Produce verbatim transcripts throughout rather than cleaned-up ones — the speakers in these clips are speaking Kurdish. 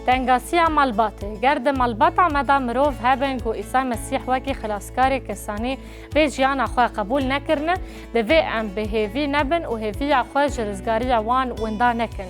Tengasiya malbatê. Ger di malbata me de mirov hebin ku Îsa Mesîh wekî xilaskarê kesanî vê jiyana xwe qebûl nekirine, divê em bi hêvî nebin û hêviya xwe ji rizgariya wan winda nekin.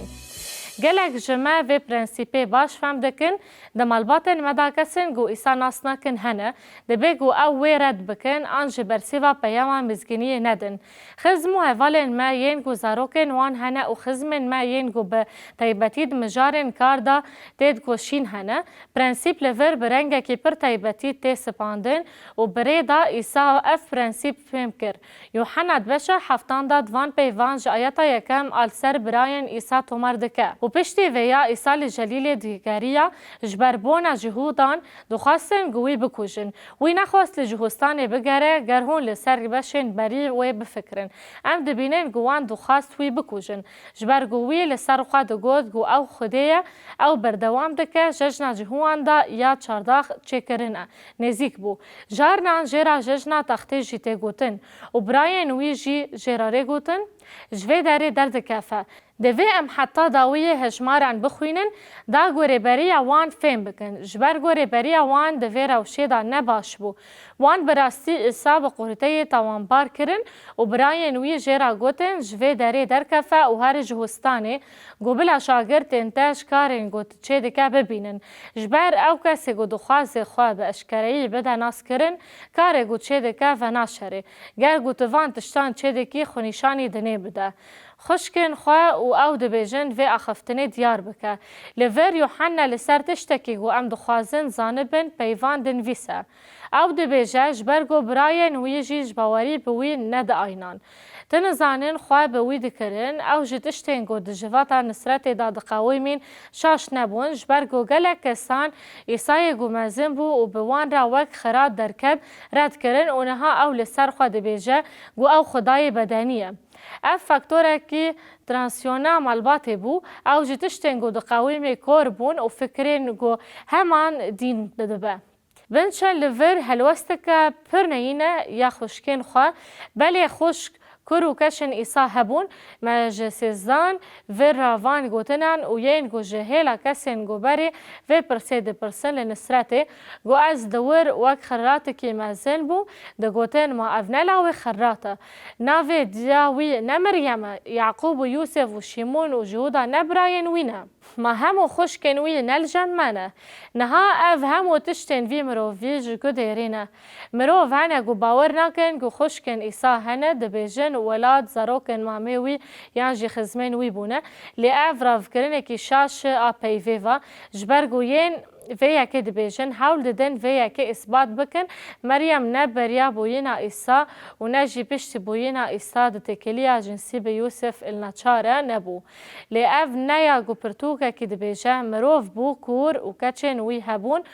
Gelek ji me vê prensîpê baş fehm dikin. Di malbatên me de kesên ku Îsa nas nakin hene, dibê ku ew wê red bikin an jî bersiva peyama mizgîniyê nedin. Xizm û hevalên me yên ku zarokên wan hene û xizmên me yên ku bi taybetî di mijarên kar de tê dikoşîn hene, prensîp li vir bi rengekî pir taybetî tê sipandin û bi rê de Îsa ev prensîp fêm kir. Yuhanna di beşa heftan de di van peyvan ji ayeta yekem a li ser birayên Îsa tomar dike û piştî vêya Îsa li Celîlê digeriya, ji ber bona Cihûdan dixwestin ku wî bikujin. Wî nexwest li Cihûstanê bigere, ger hûn li ser beşên berî wê bifikirin. Em dibînin ku wan dixwest wî bikujin. Ji ber ku wî li ser xwe digot ku ew Xwedê ye, ew berdewam dike, Cejna Cihûan de ya çardax çêkirine nêzîk bû. Carinan jê re Cejna Textê jî tê gotin û birayên wî jî jê re rê gotin, ji vê derê derdikefe. Divê em heta dawiyê hejmaran bixwînin, da ku rêberiya wan fêm bikin. Ji ber ku rêberiya wan di vê rewşê de ne baş bû. Wan bi rastî Îsa bi qurteyê tawanbar kirin û birayên wî jê re gotin, ji vê derê derkefe û here Cihûstanê, ku bila şagirtên te ji karên ku tu çêdike bibînin. Ji ber ew kesê ku dixwaze xwe bi eşkereyî bide naskirin, karê ku çêdike venaşerê. Ger ku tu van tiştan çêdikî, xwe nîşanî dinê bide. Xwişkên xwe û ew dibêjin vê axiftinê diyar bike. Li vir Yuhanna li ser tiştekî ku em dixwazin zanibin peyvan dinivîse. Ew dibêje, ji ber ku birayên wî jî ji bawerî bi wî nediaynan. Ti nizanin xwe bi wî dikirin, ew ji tiştên ku di civata Nisretê de diqewimîn şaş nebûn, ji ber ku gelek kesan Îsayê ku mezin bû û bi wan re wek xirat derket, red kirin û niha ew li ser xwe dibêje ku ew Xwedayê bedenî ye. Ev faktorekî transisyona malbatê bû, ew ji tiştên ku diqewimê kor bûn û fikirên ku heman dîn dibe. Binçe li vir helwesteke pir neyîne ya xwişkên xwe, belê xwişk, kur û keçên Îsa hebûn, me ji sêzdan vir re van gotinan û yên ku ji hêla kesên ku berê vê pirsê dipirsin li Nisretê, ku ez di wir wek xiratikî mezin bû, digotin ma ev ne lawê xirat e. Navê diya wî ne Meryem e, Yaqûb û Yûsif û Şîmûn û Jihûda ne birayên wî ne? Ma hemû xwişkên wî ne li cem me ne? Niha ev hemû tiştên vî mirovî ji ku dêrî ne? Mirov hene ku bawer nakin ku xwişkên Îsa hene, dibêjin welat zarokên mamê wî yan jî xizmên wî bûne. Lê ev ravkirinekî şaş e a peyvê ve. Ji ber ku yên vê yekê dibêjin, hewl didin vê yekê îsbat bikin, Meryem ne beriya bûyîna Îsa û ne jî piştî bûyîna Îsa di têkiliya cinsî bi Yûsif il neçar e nebû. Lê ev ne ya ku pirtûkekî dibêje, mirov bû, kûr û keçên wî hebûn,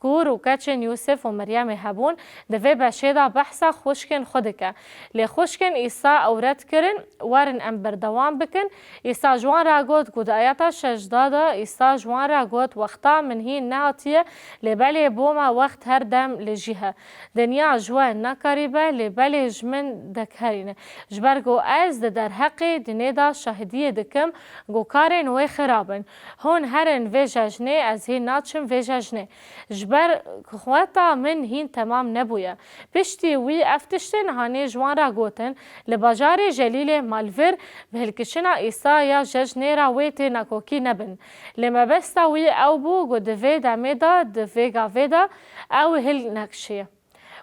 kûr û keçên Yûsif û Meryemê hebûn, di vê beşê de behsa xwişkên xwe dike. Lê xwişkên Îsa ew red kirin, werin em berdewam bikin. Îsa ji wan re got ku di ayeta şeşda de Îsa ji wan re got, wexta min hîn nehatiye, lê belê bo me wext her dem li jî he. Dinya ji we nakarîbe, lê belê ji min dekerîne. Ji ber ku ez di derheqê dinê de şahidiyê dikim ku karên wê xirab in. Hûn herin vê cejnê, ez hîn naçim vê cejnê. Ji ber ku xweta min hîn temam nebûye. Piştî wî ev tiştên hanê ji wan re gotin, li bajarê Celîlê malvir bi hilkişina Îsa ya cejnê re wê tê nakokî nebin. Lê mebesta wî ew bû ku di vê demê de, di vê gavê de ew hilnekişiye.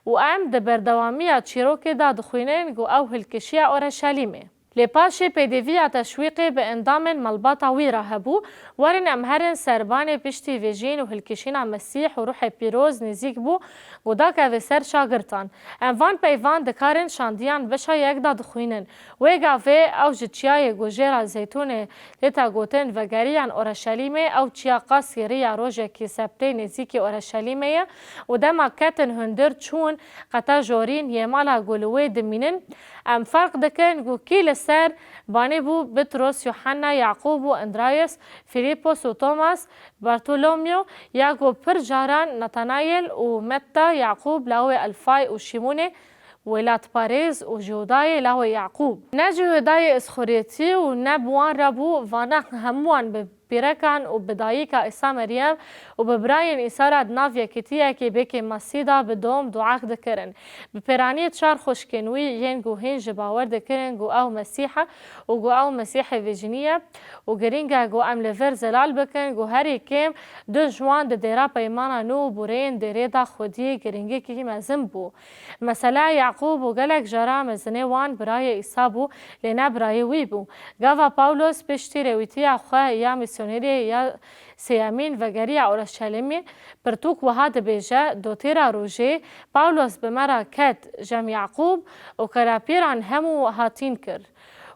Û em di berdewamiya çîrokê de dixwînin ku ew hilkişiye Oreşelîmê. Lê paşê pêdiviya teşwîqê bi endamên malbata wî re hebû, werin em herin serbanê piştî vêjîn û hilkişîna Mesîh û Ruhê Pîroz nêzîk bû ku dakeve ser şagirtan. Em van peyvan dikarin şandiyan beşa yek de dixwînin. Wê gavê ew ji çiyayê ku jê re Zeytûnê tête gotin vegeriyan Oreşelîmê, ew çiya qasî riya rojekî sebtê nêzîkî Oreşelîmê ye û dema ketin hundir çûn qeta jorîn yê mala ku li wê dimînin. Em ferq dikin ku kî li ser banê bû, Pitros, Yuhanna, Yaqûb û Endrayas, Filîpos û Tomas, Bartolomyo, ya ku pir caran Natanayel û Metta, Yaqûb lawê Elfay û Şîmûnê welatparêz û Cihûdayê lawê Yaqûb. Ne Cihûdayê Îsxorîtî û ne bi wan re bû, vana hemûwan bi pîrekan û bi dayika Îsa Meryem û bi birayên Îsa re di nav yekîtiyekê bêkêmasî de bi dom dua dikirin. Bi pêraniyê çar xwişkên wî yên ku hîn ji bawer dikirin ku ew Mesîh e û ku ew Mesîhê vêjinî ye û girîng e ku em li vir zelal bikin ku herî kêm du ji wan di dêra Peymana Nû û boreyên dêrê de xwediyê girîngekî mezin bû. Mesela Yaqûb û gelek cara mezinê wan birayê Îsa bû, lê ne birayê wî bû. Gava Pawlos piştî rêwîtiya xwe ya mîsyonerê ya sêyemîn vegeriya Orşelîmê, pirtûk wiha dibêje, Dotêra rojê Pawlos bi me re ket cem Yaqûb û kerapîran hemû hatîn kir.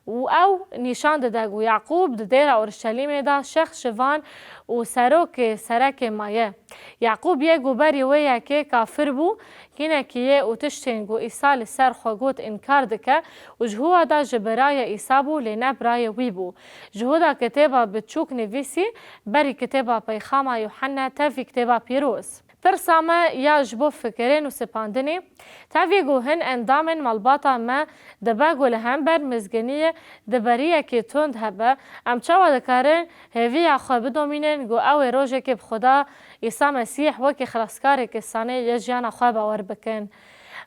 Û ew nîşan dide ku Yaqûb di dêra Orşelîmê de şexs ji van û serokê serekê maye. Yaqûb yê ku berî wê yekê kafir bû, hinekî yê û tiştên ku Îsa li ser xwe got înkar dike û ji hûwa de ji birayê Îsa bû, lê ne birayê wî bû. Ji hûda kitêba biçûk nivîsî, berî kitêba Peyxama Yuhanna tevî kitêba pîroz. Pirsa me ya ji bo fikirên û sipandinê, tevî ku hin endamên malbata me dibe ku li hember mizginiyê diberiyekê tund hebe, em çawa dikarin hêviya xwe bidomînin ku ew ê rojekê bi Xuda Îsa Mesîh wekî xilaskareke sanê yê jiyana xwe bawer bikin?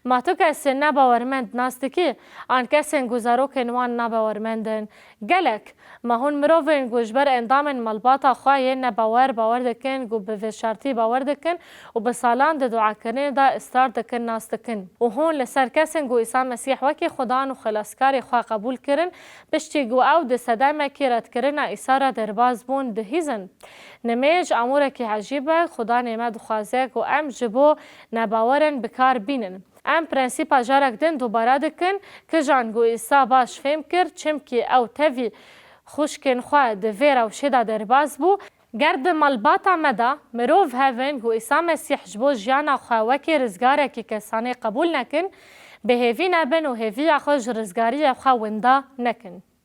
Ma tu kesên nebawermend nas dikî, an kesên ku zarokên wan nabawermend in? Gelek, ma hûn mirovên ku ji ber endamên malbata xwe yên nebawer bawer dikin, ku bi vêşartî bawer dikin û bi salan di duakirinê de israr dikin, nas dikin. Û hûn li ser kesên ku Îsa Mesîh wekî Xudan û Xilaskarê xwe qebûl kirin, piştî ku ew di sedemekî redkirina Îsa re derbas bûn, dihîzin. Nimêj amûrekî ecîb e, Xudanê me dixwaze ku em ji bo nebawerin bi kar bînin. Em prensîpa carek din dubare dikin, kijan ku Îsa baş fêm kir, çimkî ew tevî xwişkên xwe di vê rewşê de derbas bû. Ger di malbata me de mirov hebin ku Îsa Mesîh ji bo jiyana xwe wekî rizgarekî kesanê qebûl nekin, bi hêvî nebin û hêviya xwe ji rizgariyê xwe winda nekin.